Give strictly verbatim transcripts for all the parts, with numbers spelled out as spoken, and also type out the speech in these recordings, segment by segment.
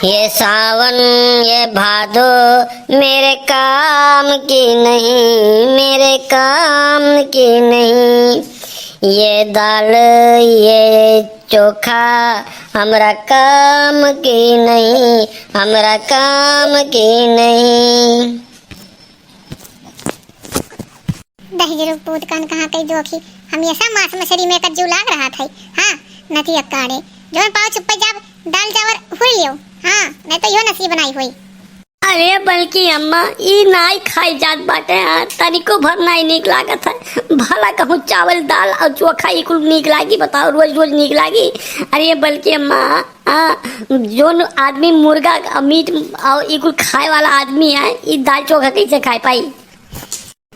ये सावन, ये भादो मेरे काम की नहीं, मेरे काम की नहीं। ये दाल, ये चोखा हमरा काम की नहीं, हमरा काम की नहीं। दहिजरू पूत कन कहाँ कई जोखी, हमेशा मांस मछरी में कज्जू लाग रहत है। हाँ, नतिया काढ़े, जौन पाव चुप्पे जाब, दाल चावल हुई लियो। हाँ, नहीं तो यो नसीब नाई होई। अरे बल्कि अम्मा, ई नाई खाई जात बाटे, हाँ, तनिको भर नाई नीक लागत है। भला कहूँ चावल, दाल और चोखा ई कुल नीक लागी, बताओ, रोज रोज नीक लागी? अरे बल्कि अम्मा, हाँ, जोन आदमी मुर्गा, मीट और ई कुल खाए वाला आदमी है, ई दाल चोखा कैसे खाए पाई?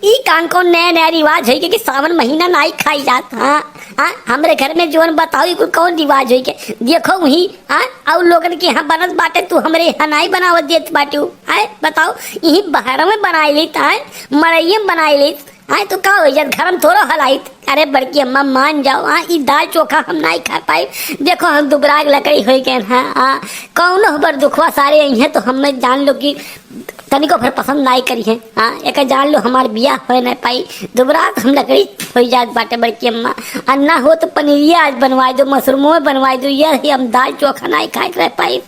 ई कौन कौन नया नया रिवाज होइ के कि सावन महीना नाई खाई जात? हाँ, हाँ, हमरे घर में जोन बताओ, ई कुल कौन रिवाज होइ के? देखो वही, हाँ, और लोगन के यहाँ बनत बाटे, तू हमरे यहाँ नाई बनावत देत बाटू, हाँ, बताओ, यही बहर में बनाई लेत, हाँ, मड़इये में बनाई लेत, हाँ, तो का होइ जात, घर में थोड़ो हलाइत? अरे बड़की अम्मा मान जाओ, हाँ, ई दाल चोखा हम नाई खा पाई। देखो हम दुबराग लकड़ी होइ गए, हाँ, हाँ, कौनो बर दुखवा सारे आई हैं, तो हमें जान लो कि तनिको भर पसंद नाई करी है। हाँ, एक जान लो हमार बियाह होए ना पाई, दुबरात हम लकड़ी होई जात बाटे बड़की अम्मा। आ ना हो तो पनीरिया आज बनवाई दो, मशरूमो बनवाई दो, ये ही हम दाल चोखा नाई खाए के रह पाई।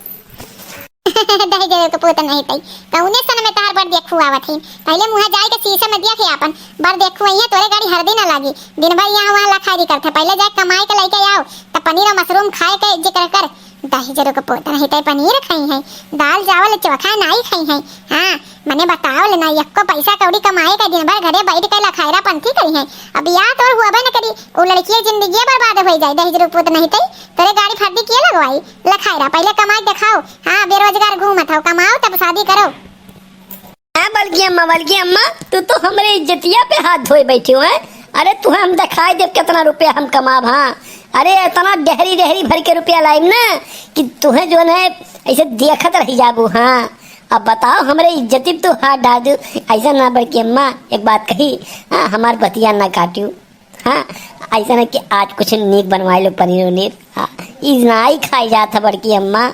दही जरूर के पूत नहीं तई, कौने सन में तहार बड़ देखू आवत ही। पहले मुँह जाए के शीशे में देख आपन, बड़ देखू, ये तोरे गाड़ी हरदी ना लागी। दिन भर यहाँ वहाँ लखारी करते, पहले जाए कमाए के लेके आओ, तब पनीर और मशरूम खाए के जिक्र कर। दही जरूर के पोत नहीं ते पनीर खाई है, दाल चावल चोखा नाई खाई है। हाँ, मने बताओ ले ना, यक्को पैसा कौड़ी कमाए का, दिन भर घरे बैठ के लखायरा पंथी करी है। अब या तोर हुआ न करी, उ लड़की की जिंदगी बर्बाद हो जाए। दही जरूर पोत नहीं ते तोरे गाड़ी फर्दी किए लगवाई? लखायरा पहले कमाई दिखाओ। हाँ, बेरोजगार घूमत हो, कमाओ तब शादी करो। हाँ, बल्कि अम्मा, बल्कि अम्मा, तू तो हमरे इज्जतिया पे हाथ धोए बैठे हो, हैं? अरे, तुहे हम दिखाई देब कितना रुपया हम कमाब, हाँ। अरे, इतना डेहरी, डेहरी भर के रुपया लाइब ना कि तुहे जो है ऐसे देखत रह जाबू, हाँ। अब बताओ, हमरे इज्जती पे तू हाथ डाल दू, ऐसा ना बड़की अम्मा, एक बात कही, हाँ, हमार बतिया ना काटियो, हाँ, ऐसा ना कि आज कुछ नीक बनवाए लो, पनीर उनीर, हाँ, ई नाई खाई जात है बड़की अम्मा।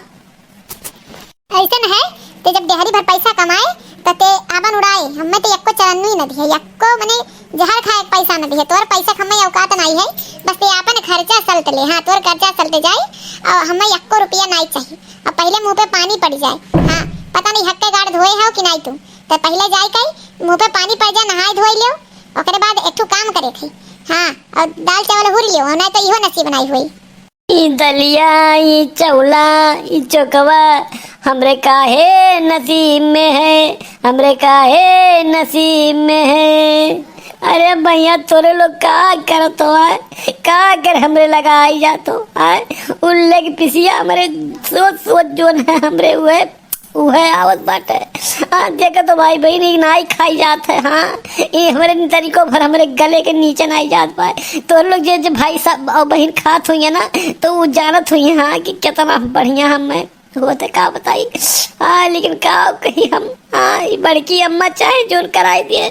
ऐसन है, ते जब डेहरी भर पैसा कमाए, त ते आपन उड़ाए, हमें ते यक्को चरन्नी न दिहे, यक्को मने जहर खाए के पैसा न दिहे। तोर पैसा के हमें औकात नाई है, बस ते आपन खर्चा सलट ले, हाँ, तोर खर्चा सलट जाए, और हमें यक्को रुपया नाई चाहिए। अब पहले मुँह पे पानी पड़ जाए, हाँ, पता नहीं हक्के गाड़ धोए हो कि नाई तू, तो पहले जाए कही मुँह पे पानी पड़ जाए, नहाए धोए लियो, ओकरे बाद एक ठो काम करे थे, हाँ, और दाल चावल हुर लियो, नहीं तो इहो नसीब नाई हुई। ई दलिया, ई चौला, ई चोकवा, हमरे काहे नसीब में है, हमरे काहे नसीब में है। अरे भैया, तोरे लोग का करत हो, आय? का कर हमरे लगाई जात हो, आय? उल्ले की पिसिया हमरे सोच, सोच जोन है हमरे उहे उहे आवत बाटे। हाँ, देखा तो भाई बहिन, ई नाई खाई जात है। हाँ, ई हमरे तनिको भर हमरे गले के नीचे नाई जात बा। तोर लोग जे, जे भाई साहब और बहिन खात हुई है ना, तो वो जानत हुई है, हाँ, कि कितना बढ़िया हमें होते, का बताई। हाँ, लेकिन का कही हम, हाँ, ई बड़की अम्मा चाहे जोन कराई दिए।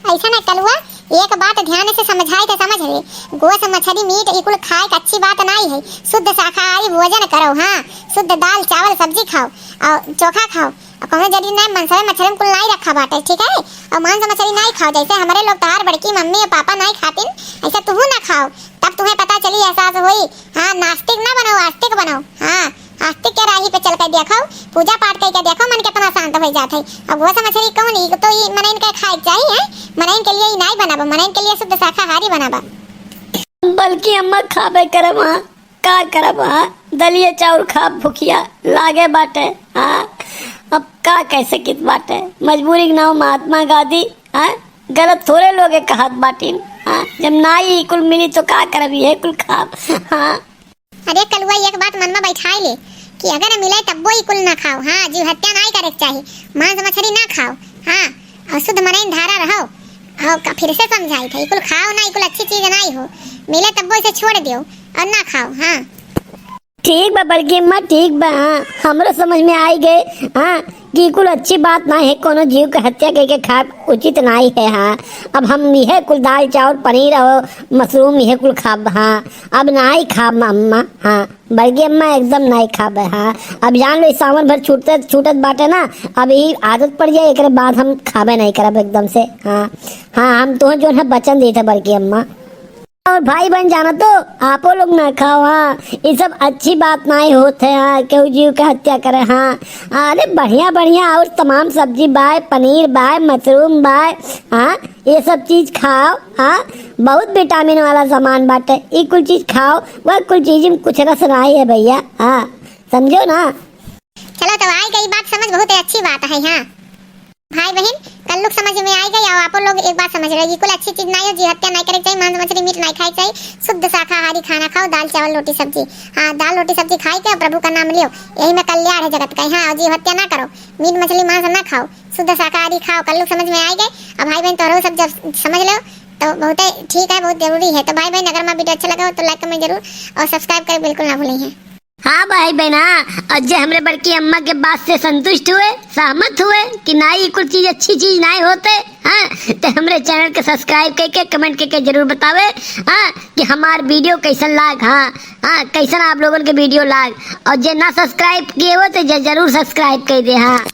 ऐसा ना कलुआ, एक बात ध्यान से समझाए तो समझ ले, गोस मछली मीट ई कुल खाए के अच्छी बात नाई है। शुद्ध शाकाहारी भोजन करो, हाँ, शुद्ध दाल चावल सब्जी खाओ और चोखा खाओ। और कौनो जरूरी ना, मांस मछली में कुल नाई रखा बाटे, ठीक है? और मांस मछली नाई खाओ, जैसे हमारे लोग तहार बड़की मम्मी और पापा नाई खातिन, ऐसा तुहू ना खाओ, तब तुम्हें पता चली, एहसास होई। हाँ, नास्तिक ना बनो, आस्तिक बनो। हाँ, आस्तिक के राही पे चल के देखो, पूजा पाठ करके देखो, मन कितना शांत हो जात है। अब वो सब मछली कौन, ई तो ई मनइन के खाए के चाहिए, हैं? मनइन के लिए ई नाई बनाबो, मनइन के लिए शुद्ध शाकाहारी बनाबा। बल्कि अम्मा खाबे करब, हाँ, का करब, हाँ? दलिया चाउर खाब, भुखिया लागे बाटे, हाँ? अब का कह सकित बाटे, मजबूरी के नाम महात्मा गांधी, हाँ? गलत थोड़े लोग कहत बाटिन, हाँ? जब नाई कुल मिली तो का करब, ये कुल खाब, हाँ? अरे कलुआ, एक बात मन में बैठाए ले कि अगर मिले तब्बो ई कुल ना खाओ, हाँ, जीव हत्या नाई करे के चाही, मांस मछली ना खाओ, हाँ, और शुद्ध मनइन धारा रहो। और का फिर से समझाई था, ई कुल खाओ ना, ई कुल अच्छी चीज नाई हो, मिले तब्बो इसे छोड़ दियो और ना खाओ, हाँ। ठीक बा बड़की अम्मा, ठीक बा। हाँ, हमरो समझ में आई गए, हाँ, कि कुल अच्छी बात ना है, कोनो जीव के हत्या करके खाब उचित नाई है। हाँ, अब हम यह कुल दाल चावल पनीर और मशरूम यह कुल खाब। हाँ, अब नाई खाब अम्मा। हाँ, बड़की अम्मा एकदम नाई खाब। हाँ, अब जान लो, सावन भर छूटत छूटत बाटे ना, अब ई आदत पड़ जाए, एकरे बाद हम खाबे नहीं करब एकदम से। हाँ, हाँ, हम तो जो है वचन देते बड़की अम्मा। और भाई बहन जानो तो, आपो लोग ना खाओ। हाँ, ये सब अच्छी बात नाई होत है। हाँ, केहू जीव के हत्या करे। हाँ, अरे बढ़िया बढ़िया और तमाम सब्जी बाय, पनीर बाय, मशरूम बाय। हाँ, ये सब चीज खाओ। हाँ, बहुत विटामिन वाला सामान बाटे, ई कुल चीज खाओ। वह कुल चीज में कुछ रस नाई है भैया। हाँ, समझो ना। चलो, तो आई गई बात समझ, बहुत ही अच्छी बात है। हाँ भाई बहन, कल्लुक समझ में आई गई। और आपो लोग एक बात समझ रहे कि कुल अच्छी चीज नाई हो, जीव हत्या नाई करे के चाहिए, मांस मछली मीट नाई खाए के चाहिए, शुद्ध शाकाहारी खाना खाओ, दाल चावल रोटी सब्जी। हाँ, दाल रोटी सब्जी खाए के प्रभु का नाम लियो, यही में कल्याण है जगत का। हाँ, और जीव हत्या ना करो, मीट मछली मांस ना खाओ, शुद्ध शाकाहारी खाओ। कल्लुक समझ में आई गई। अब भाई बहन तोहरो सब जब समझ लो तो बहुत ठीक है, बहुत जरूरी है। तो भाई बहन अगर हमारा वीडियो अच्छा लगा हो तो लाइक कमेंट जरूर और सब्सक्राइब कर बिल्कुल ना भूलें हैं। हाँ भाई बहन, हाँ, और जे हमरे बड़की अम्मा के बात से संतुष्ट हुए, सहमत हुए कि नाई कुल चीज अच्छी चीज नाई होते, हाँ, तो हमरे चैनल के सब्सक्राइब करके कमेंट करके जरूर बतावे, हाँ, कि हमार वीडियो कैसन लाग। हाँ, हाँ, कैसन आप लोगन के वीडियो लाग। और जे ना सब्सक्राइब किए हो तो जे जरूर सब्सक्राइब कर दे। हाँ,